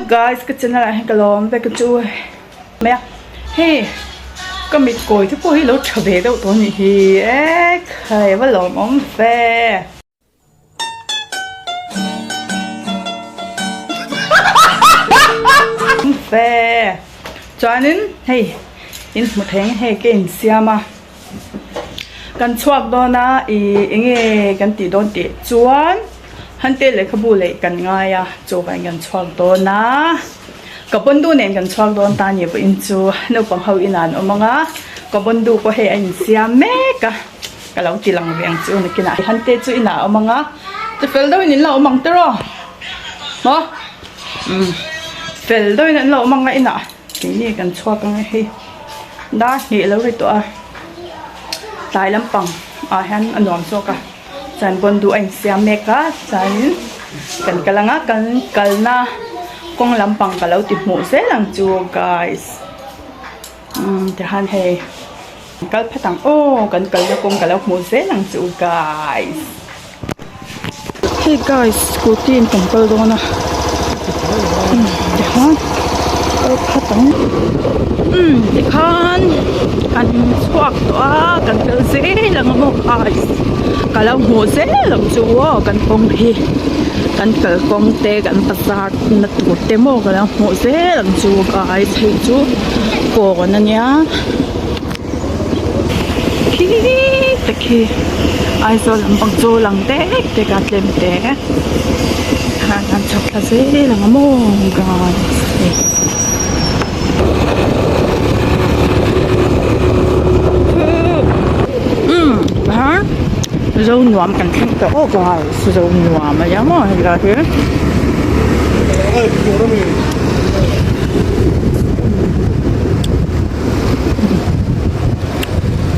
Guys ka channel ah hian ka lawm vek a chu mai a hei ka mit kawi te pawh hi lo tha ve deuh tawh a nih hi ekhai va lawmawm ve. Fe chuanin hei in hmu theng hei ka insiam a kan chhuak dawn a ih eng nge kan tih dawn tih chuan hante lehkhabu leh kan ngai a chuvangin kan chhuak dawn a ka bondu nen kan chhuak dawn ta a ni vawiin chu naupang ho inah an awm ang a ka bondu pawh hei a insiam mek a. Ka lo ti lang ve ang chu nakinah hante chu inah a awm ang a che fel deuhin in la awm ang tiraw maw umm fel deuhin an la awm ang a inah keini kan chhuak ang e hei dar hnih a lo ri tawh a tlai lampang ah hian a nuam zawk a chuan bawn duh a insiam mek a chuanin kan kal ang a kan kalna kawng lampang ka lo ti hmuh zel ang chu guys. Umm tihian hei kal phat ang aw kan kalna kawng ka lo hmuh zel ang chu guys. Hey guys scooty in kan kal dawn a umm tihian kal phat ang umm tikhan kan chhuak tawh a kan kal zel ang maw guys ka lo hmuh zel ang chu aw kan kawng hi kan kalkawng te kan bazar na tur te maw ka lo hmuh zel ang chu guys hei chu kawn ania khi te khi Aizawl lampang chu lang tek tek a tlem te khan an chhak thla zel ang a maw guys hei. Umm ha Zonuam kan thleng tawh aw guys. Zo nuam a nia maw helai hi.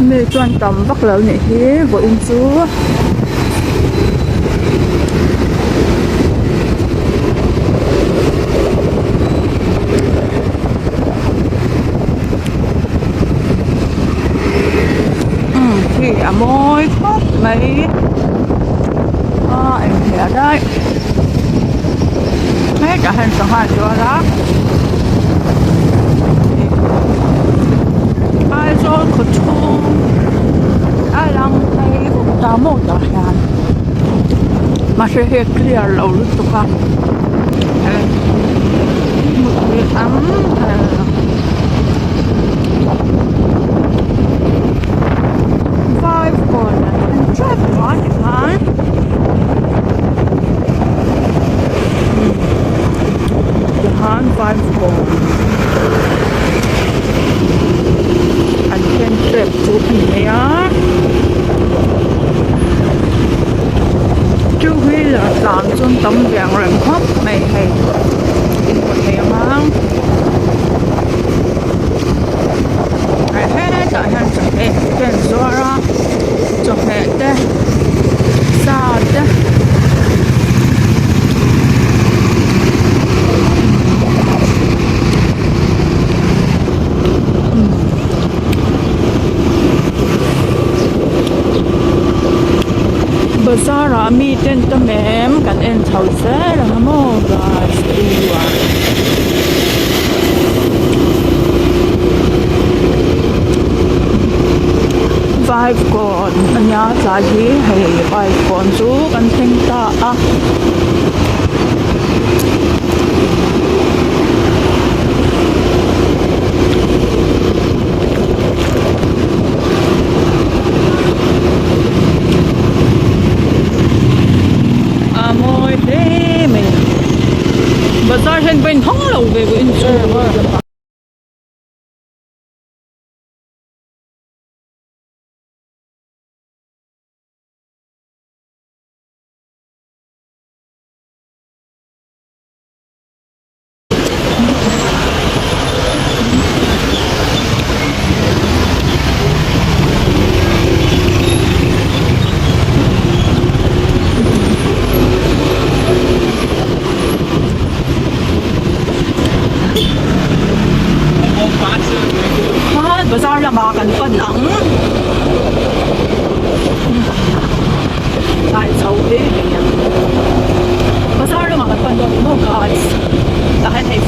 Mi chuan tam vak lo nih hi vawiin chu. Umm khi a mawi khawp mai. A eng hmel daih hetah hian sangha zuar a Aizawl khaw chhung a lang phei vek ta maw tah hian mahse hei a clear lo lutuk a hmu thei ang. Five kawn an en tep tawh a tikhan tikhan five kawn an en tep chu a ni mai a two wheeler tlan chu an tam ve ang reng khawp mai hei in hmu thei ang a. Hetah hian chawhmeh te an zuar a chawhmeh te sa te bazar ah mi ten tam em kan en chho zel ang a maw guys te u a. Five kawn a nia tlai hi hei five kawn chu kan thleng ta a. A mawi hle mai a. Bazar hian va inhawng lo ve vawiin chu. Bazar lamah kan pan ang tlai chho hle mai a bazar lamah kan pan dawn ni maw guys tah hian hei.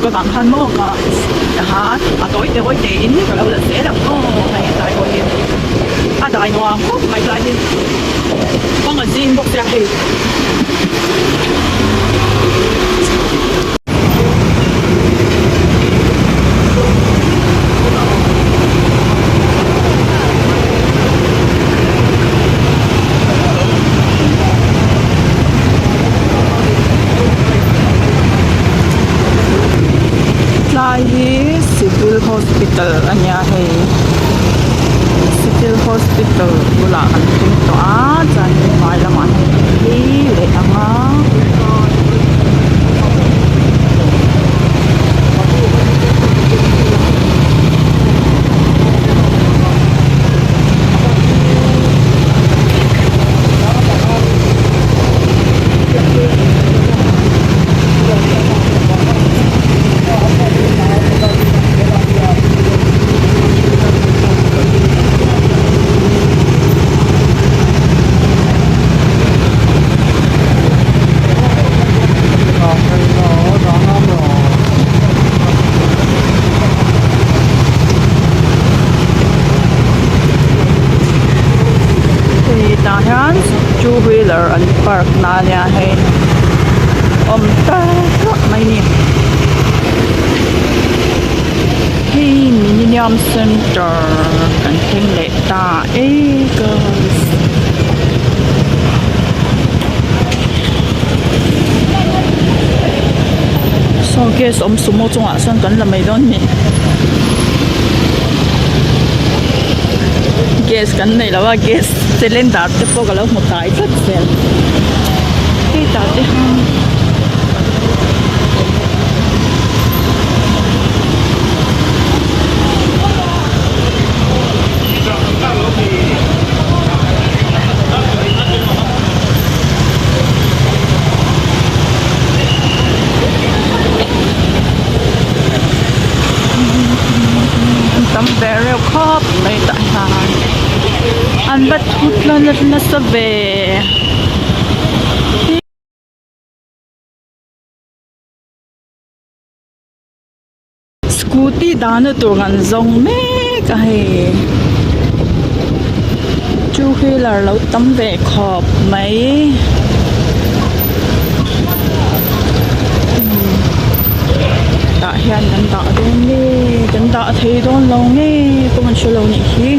lutuk avang khan maw ka ha a tawi te hawi te in ka lo la zel ang aw hei tlai pawh hi a dai nuam khawp mai tlai hi kawng a zim bawk sia hei. Tlai hi civil hospital a nia hei civil hospital bulah kan thleng tawh a chuanin hmai lamah hian phei leh ang a. Hei tah hian two wheeler an park na ania hei awm tak mai a ni. Hei Millennium Center kan thleng leh ta e guys. Saw gas awm sumo chungah sawn kan la mai dawn a ni. Gas kan nei lo a gas cylinder te pawh ka lo hmu tai tlat zel. Hetah te hian. An tam ve reuh khawp mai tah hian an va thut nasa ve. Scooty dahna tur kan zawng mek a hei two wheeler lo tam ve khawp mai tah hian kan dah dawn nge kan dah thei dawn lo nge pawh kan hre lo nih hi.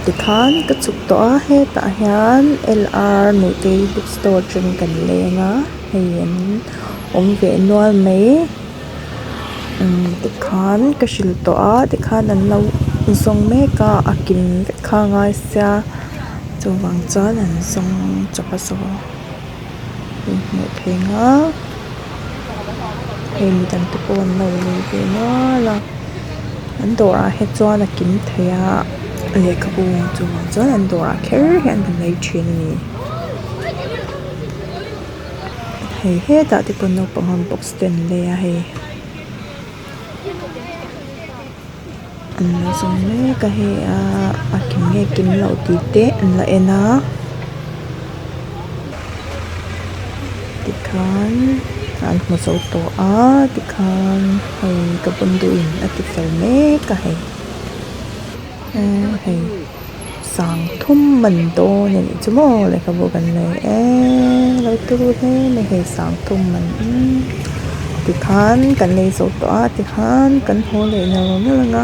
Tikhan ka chhuk tawh a hetah hian L R Nutei book store atangin kan leng a hei an awm ve nual mai tikhan ka hrilh tawh a tikhan an lo zawng mek a a kim vek kha a ngai sia chuvang chuan an zawng chawp a saw inhmuh theih ang a hei midang te pawh an lo lei ve nual a an dawrah hi chuan a kim thei a lehkhabu chuvang chuan an dawrah kher hian kan lei thin a ni hei hetah te pawh naupang ho box te an lei a hei an la zawng mek a hei a kim nge kim loh tih te an la en a tikhan an hmu zo tawh a tikhan hei ka bun duhin a ti fel mek a hei ehh hei. Sangthum man dawn a nih chu maw lehkhabu kan lei e lo turu hle mai hei sangthum man tikhan kan lei zo tawh a tikhan kan haw leh nal nal ang a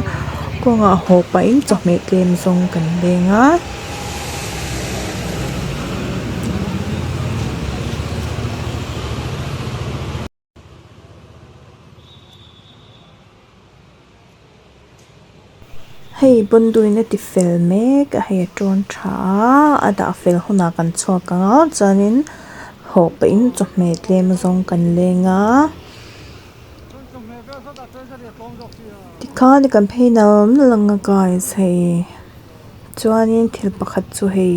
kawngah haw pahin chawhmeh tlem zawng kan leng a. Hei bunduin a ti fel mek a hei a tawn tha a a dah fel hunah kan chhuak ang a chuanin haw pahin chawhmeh tlem zawng kan leng a tikhan kan phei nal nal ang a guys hei chuanin thil pakhat chu hei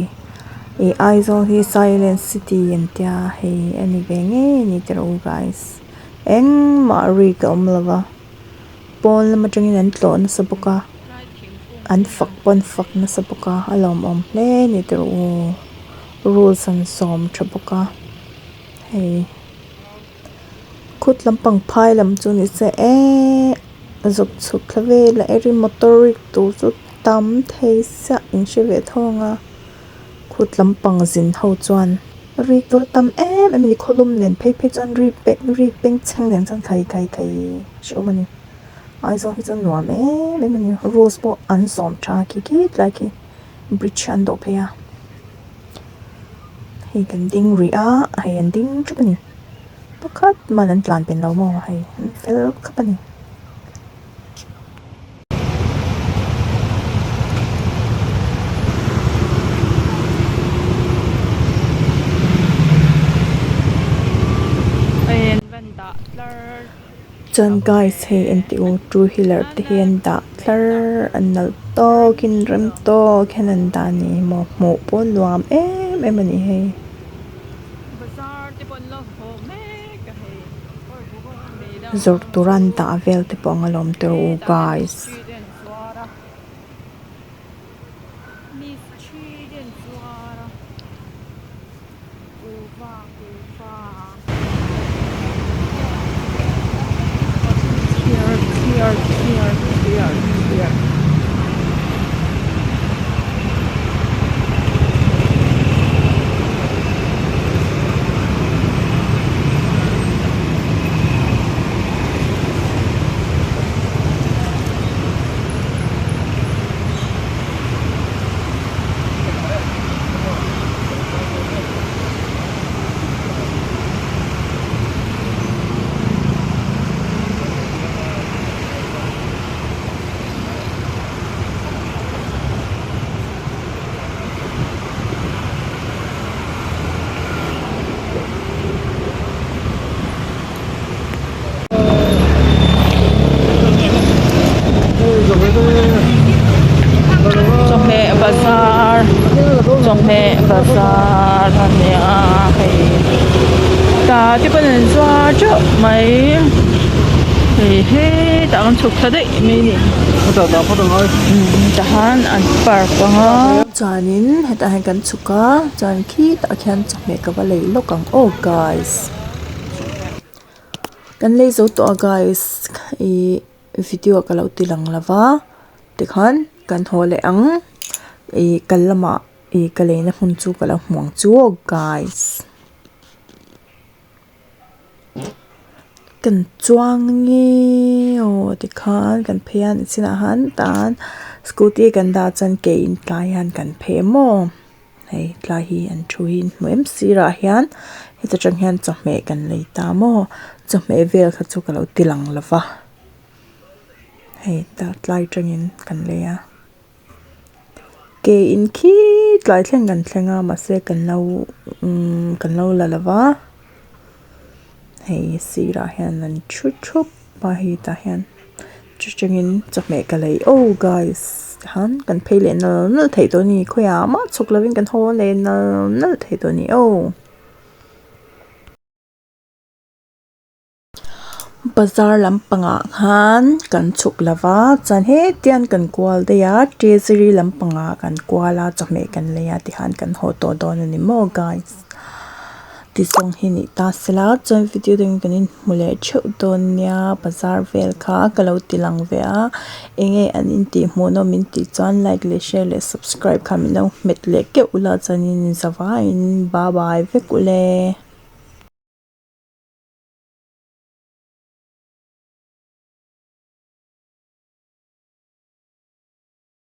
ih Aizawl hi silent city an tia hei a ni ve ngei a ni tiraw u guys engmah rik a awm lo va. Pawn lam atangin an tlawh nasa bawk a an fak pawh an fak nasa bawk a a lawmawm hle a ni tawh u rules an sawm tha bawk a hei khut lampang phai lam chu ni se eee zuk chhuk thla vel a eri motor rik tur chu tam thei siah in hre ve tho ang a khut lampang zin ho chuan rik tur a tam em em a ni khawlum nen phei phei chuan rik rik bengchheng nen chuan khai khai khai hrehawm a ni Aizawl hi chu nuam em em a ni rules pawh an zawm tha khi khi tlai khi bridge an dawh phei a hei kan ding rih a hei an ding thup a ni pakhat man an tlan pen lo maw hei an fel khawp a ni. Chuan guys hei engti u two wheeler te hi an dah tlar a nalh tawkin rem tawk hian an dah a ni maw hmuh pawh nuam em em a ni hei. Zawrh tura an dah vel te pawh ang alawm tawh u guys. Chawhmeh bazar chawhmeh bazar a nia hei tah te pawn an zuar teuh mai hei hetah kan chhuk thla daih mai a ni tahan an park ang a. Chuanin hetah hian kan chhuk a chuan khitah khian chawhmeh ka va lei lawk ang aw guys kan lei zo tawh a guys ihh video ka lo ti lang lo va tikhan kan haw leh ang ihh kal lamah ihh ka leina hmun chu ka lo hmu ang chu aw guys. Kan chuang nge aw tikhan kan phei a ni chinah han tan scooty kan dah chuan ke in tlai hian kan phei a maw hei tlai hi an thu hi in hmu em sirah hian heta tang hian chawhmeh kan lei ta maw chawhmeh vel kha chu ka lo ti lang lo va hei tlai tangin kan lei a. Ke in khi tlai thleng kan thleng a mahse kan lo umm kan lo la lo va hei sirah hian an thu thup a hei tah hian chu chungin chawhmeh ka lei aw guys tihian kan phei leh nal nal theih tawh a ni khawiah mah chhuk lovin kan haw leh nal nal thei tawh a ni aw. Bazar lampangah khan kan chhuk lo va chuan hetiang kan kual daih a treasury lampangah kan kual a chawhmeh kan lei a tikhan kan haw tawh dawn a ni maw guys. Ti zawng hi ni ta sela chuan video dangin kan inhmu leh theuh dawn nia bazar vel kha ka lo ti lang ve a enge an intih hmuhnawm min tih chuan like leh share leh subscribe kha min lo hmet leh keuh ula chuanin zavaiin bye bye vek ule.